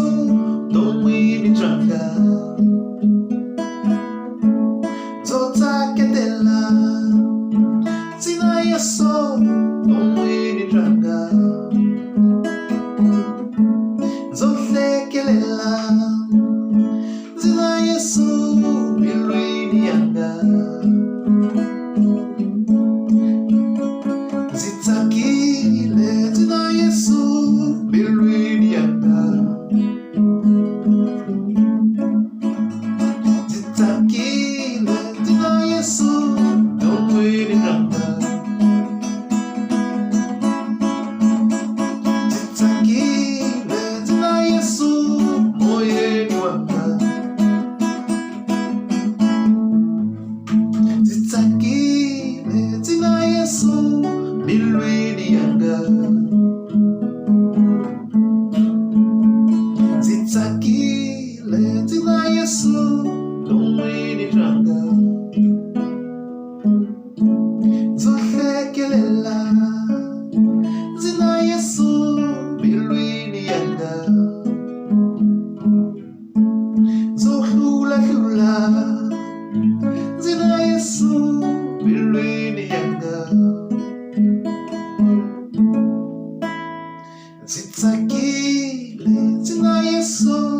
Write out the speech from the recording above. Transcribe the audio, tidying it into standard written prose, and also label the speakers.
Speaker 1: Vuton'wini byanga. Ndzo tsaketela ndzi na Yesu vuton'wini byanga. Ndzo hlekelela ndzi na Yesu mbilwini yanga. Ndzi tsakile ndzi na Yesu mbilwini yanga. Ndzi tsakile ndzi na Yesu vuton'wini byanga. Ndzi tsakile ndzi na Yesu moyeni wanga. Ndzi tsakile ndzi na Yesu mbilwini yanga. Ndzi tsakile ndzi na Yesu vuton'wini byanga. Ndzo hlekelela ndzi na Yesu mbilwini yanga. Ndzo hlulahlula ndzi na Yesu mbilwini yanga. Ndzi tsakile ndzi na Yesu.